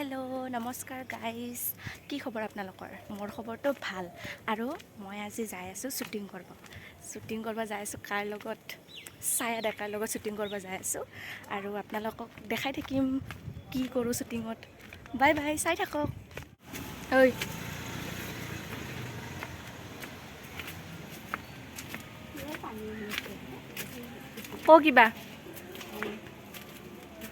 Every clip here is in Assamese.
হেল্ল' নমস্কাৰ গাইজ, কি খবৰ আপোনালোকৰ? মোৰ খবৰটো ভাল। আৰু মই আজি যাই আছোঁ শ্বুটিং কৰিব। শ্বুটিং কৰিব যাই আছোঁ কাৰ লগত? ছায়া ডেকাৰ লগত শ্বুটিং কৰিব যাই আছোঁ আৰু আপোনালোকক দেখাই থাকিম কি কৰোঁ শ্বুটিঙত। বাই বাই, চাই থাকক। ঐ ক কিবা।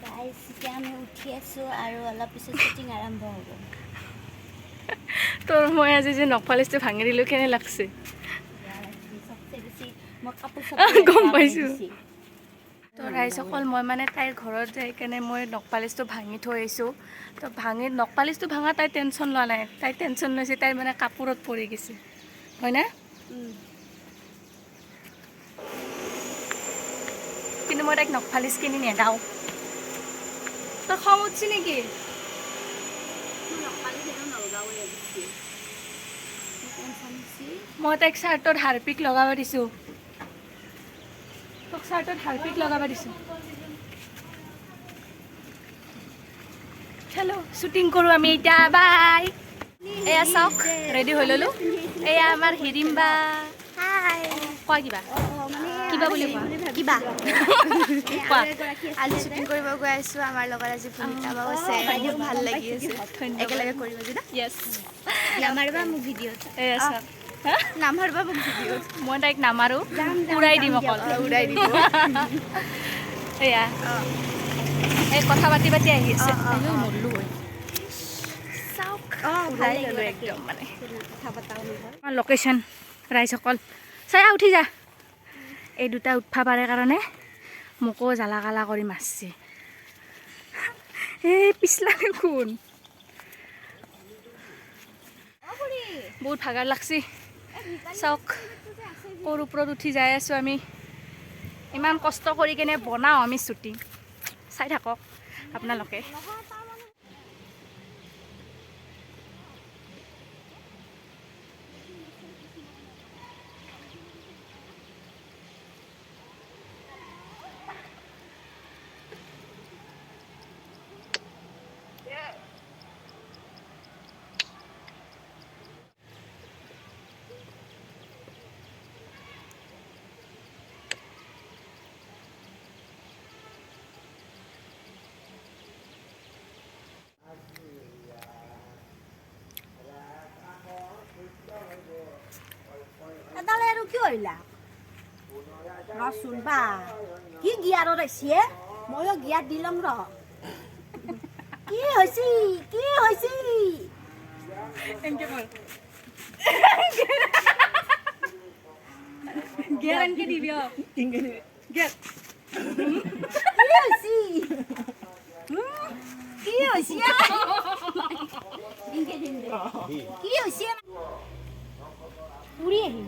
গাইজ, এতিয়া আমি উঠি আছোঁ আৰু অলপ পিছত শ্বুটিং আৰম্ভ হ'ব। তোৰ মই আজি যে নখপালিচটো ভাঙি দিলোঁ, কেনে লাগছে? চবচে বেছি মই কাপোৰ গম পাইছোঁ। তো ৰাইজসকল, মই মানে তাইৰ ঘৰত যাই কেনে মই নখপালিচটো ভাঙি থৈ আহিছোঁ। তো ভাঙি নখপালিচটো ভাঙা তাই টেনশ্যন লোৱা নাই, তাই টেনশ্যন লৈছে তাইৰ মানে কাপোৰত পৰি গৈছে, হয়নে? কিন্তু মই তাইক নখপালিচ কিনি নেদাওঁ। তোৰ খং উঠছি নেকি? মই তাইক চাৰ্টত হাৰপিক লগাব দিছোঁ। তোক চাৰ্টত হাৰপিক লগাব দিছোঁ। চলো শ্বুটিং কৰোঁ আমি এতিয়া, বাই। এয়া চাওক, ৰেডি হৈ ল'লোঁ। এয়া আমাৰ হিৰিম্বা। হাই। কোৱা কিবা, কিবা বুলি কোৱা। কিবা। কোৱা। আজি শ্বুটিং কৰিব গৈ আছোঁ। আমাৰ লগত আজি ভূমিকা বাও আছে, বহুত ভাল লাগি আছে। ধন্যবাদ। একেলগে কৰিব যে না। য়েছ। নামাৰিবা মোক ভিডিঅ'ত। এয়া চাওক। নামাৰিবা মোক ভিডিঅ'ত। মই তাইক নামাৰো, উৰাই দিম অকল। উৰাই দিব। এয়া এই কথা পাতি পাতি আহি আছে। মৰলো হয়। চাওক, উৰাই ল'লোঁ একদম মানে। কথা পতাও নহয়। আমাৰ লোকেশ্যন ৰাইজসকল, চাই উঠি যা। এই দুটা উঠবা পাৰে কাৰণে মোকো জ্বালা কালা কৰি মাৰছে। এই পিছলা দেখোন, বহুত ভাগৰ লাগছি। চাওক, ক'ৰ ওপৰত উঠি যাই আছোঁ আমি। ইমান কষ্ট কৰি কেনে বনাওঁ আমি শ্বুটিং। চাই থাকক আপোনালোকে। এডালে আৰু কি কৰিলা ৰচোন বা, কি গিয়াৰত আহিছে? ময়ো গিয়াৰ দি ল'ম ৰ। কি হৈছে, কি হৈছে? গিয়াৰ এনকে দিবি অ। গিয়াৰ। কি হৈছে, কি হৈছে, কি হৈছে? উৰি আহিম।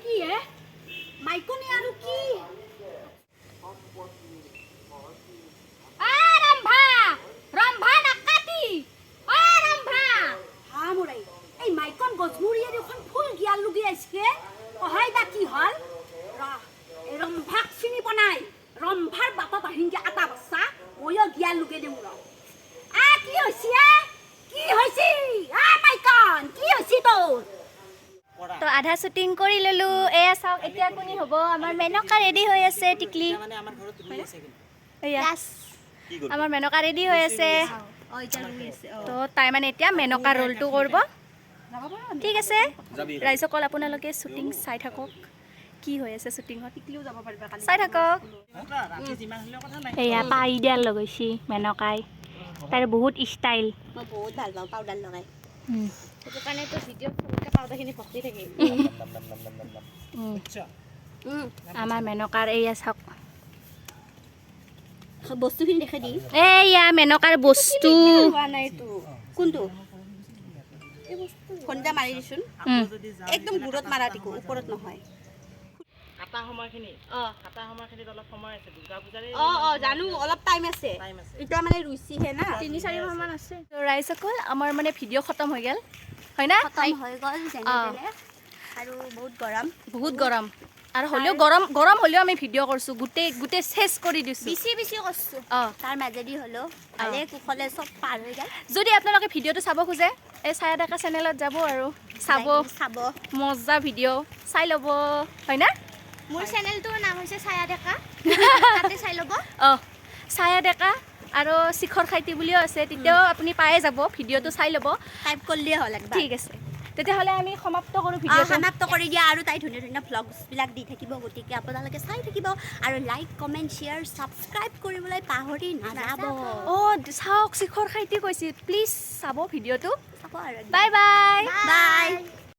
কি হে মাইকনি আৰু কি? এই মাইকন গছমূৰীয়ে দেখোন ফুল গিয়াৰ লগি আহিছে। অহাই বা কি হ'ল? এই ৰম্ভাক চিনি পোৱা নাই। ৰম্ভাৰ বাটত আহিনকে আটা বাচ্চা, ময়ো গিয়াৰ লগে দিওঁ ৰ। আ কি হৈছে, কি হৈছে? আ মাইকন, কি হৈছে তোৰ? তো আধা শ্বুটিং কৰি ল'লোঁ। এয়া চাওক, এতিয়া কোনি হ'ব? আমাৰ মেনকা ৰেডি হৈ আছে। টিকলি, এয়া আমাৰ মেনকা ৰেডি হৈ আছে। তো তাই মানে এতিয়া মেনকা ৰোলটো কৰিব। ঠিক আছে ৰাইজসকল, আপোনালোকে শ্বুটিং চাই থাকক, কি হৈ আছে শ্বুটিঙত চাই থাকক। এয়া পাইডাল লগাইছে মেনকাই, তাইৰ বহুত ষ্টাইল। মই বহুত ভাল পাওঁ পাউডাৰ লগাই। সেইটো কাৰণেতো ভিডিঅ'ত পাউডাৰখিনি ভৰ্তি থাকে। আমাৰ মেনকাৰ এয়া চাওক। বস্তুখিনি দেখে দি। এইয়া মেনকাৰ বস্তু। হোৱা নাই তো। কোনটো ফোনটা মাৰি দিচোন। একদম দূৰত মাৰা টিকু, ওপৰত নহয়। কাটা সময়খিনি, কাটা সময়খিনিত অলপ সময় আছে, দুৰ্গা পূজাৰে। অ, জানো, অলপ টাইম আছে। টাইম আছে। এতিয়া মানে ৰুইছিহে না। 3-4 মাহমান আছে। ৰাইজসকল, আমাৰ মানে ভিডিঅ' খতম হৈ গ'ল, হয় না? খতম হৈ গ'ল যেনে তেনে আৰু বহুত গৰম। বহুত গৰম আৰু হ'লেও, গৰম গৰম হ'লেও আমি ভিডিঅ' কৰিছোঁ, গোটেই গোটেই চেচ কৰি দিছোঁ। বেছি বেছি কৰিছোঁ। তাৰ মাজেদি হ'লেও ভালে কুশলে চব পাৰ হৈ গ'ল। যদি আপোনালোকে ভিডিঅ'টো চাব খোজে, এই ছায়া ডেকা চেনেলত যাব আৰু চাব। যাই কিনে চাব। মজা ভিডিঅ' চাই ল'ব, হয় না? মোৰ চেনেলটোৰ নাম হৈছে ছায়া ডেকা, তাতে চাই ল'ব। অঁ, ছায়া ডেকা আৰু শিখৰ খাইটি বুলিও আছে, তেতিয়াও আপুনি পায়ে যাব, ভিডিঅ'টো চাই ল'ব। টাইপ কৰিলেই হ'ল একবাৰ। ঠিক আছে, তেতিয়াহ'লে আমি সমাপ্ত কৰোঁ ভিডিঅ'টো। সমাপ্ত কৰি দিয়া আৰু তাই ধুনীয়া ধুনীয়া ভ্লগছবিলাক দি থাকিব, গতিকে আপোনালোকে চাই থাকিব আৰু লাইক, কমেণ্ট, শ্বেয়াৰ, ছাবস্ক্ৰাইব কৰিবলৈ পাহৰি নাযাব। অঁ, চাওক, শিখৰ খাইটি কৈছে, প্লিজ চাব ভিডিঅ'টো। চাব আৰু। Bye bye. বাই।